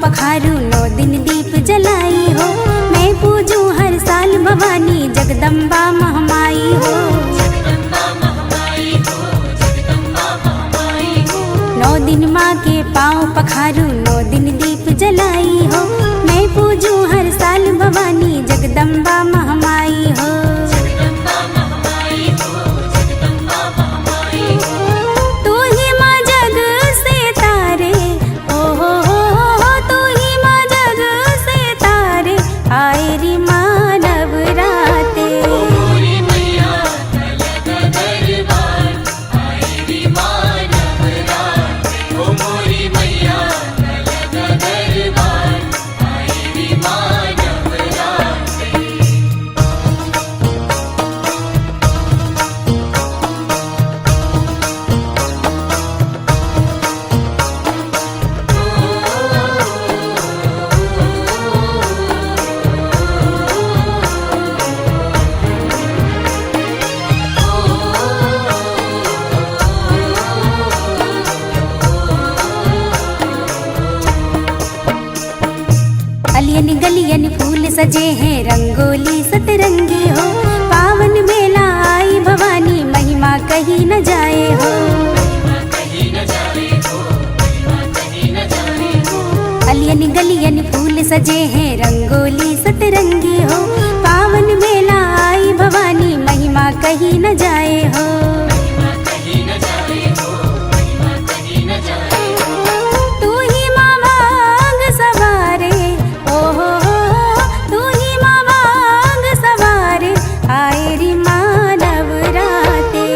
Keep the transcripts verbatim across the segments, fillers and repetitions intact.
पखारू नौ दिन दीप जलाई हो, मैं पूजू हर साल भवानी जगदम्बा महमाई हो। नौ दिन माँ के पाँव पखारू, नौ दिन दीप जलाई हो, मैं पूजू हर साल भवानी जगदम्बा महमाई हो। तू ही माँ जग से तारे, ओ हो हो हो, तू ही माँ जग से तारे, आए री माँ नवराते। अलियन गलियन फूल सजे हैं, रंगोली सतरंगी हो। पावन बेला आई भवानी, महिमा कही न जाए हो। अलियन गलियन फूल सजे हैं, रंगोली सतरंगी हो। पावन बेला आई भवानी, महिमा कही न जाए हो। तू ही माँ भांग सवारे, ओ हो हो, तू ही माँ भांग सवारे, आए री माँ नवराते।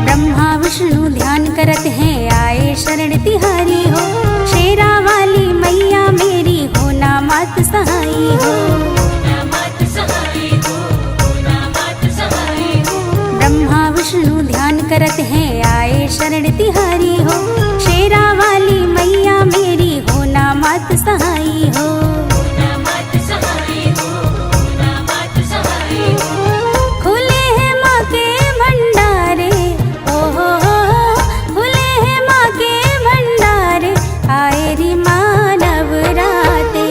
ब्रह्मा विष्णु ध्यान करत हैं, आए शरण तिहारी हो। शेरा वाली मैया मेरी, होना मात सहाई हो। ब्रह्मा विष्णु ध्यान करत हैं, आए शरण तिहारी हो। शेरा वाली मैया मेरी, होना मात सहाई हो। खुले हैं माँ के भंडारे, ओ हो हो, खुले हैं माँ के भंडारे, आए री माँ नवराते।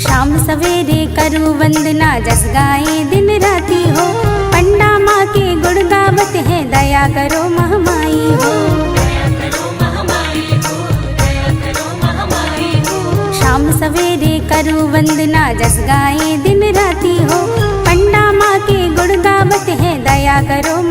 शाम सवेरे करूँ वंदना, जस गाए दिन राती हो। पंडा माँ के गुण गावत हैं, दया करो महमाई हो। शाम सवेरे करूँ वंदना, जस गाए दिन राती हो। पंडा माँ के गुण गावत हैं, दया करो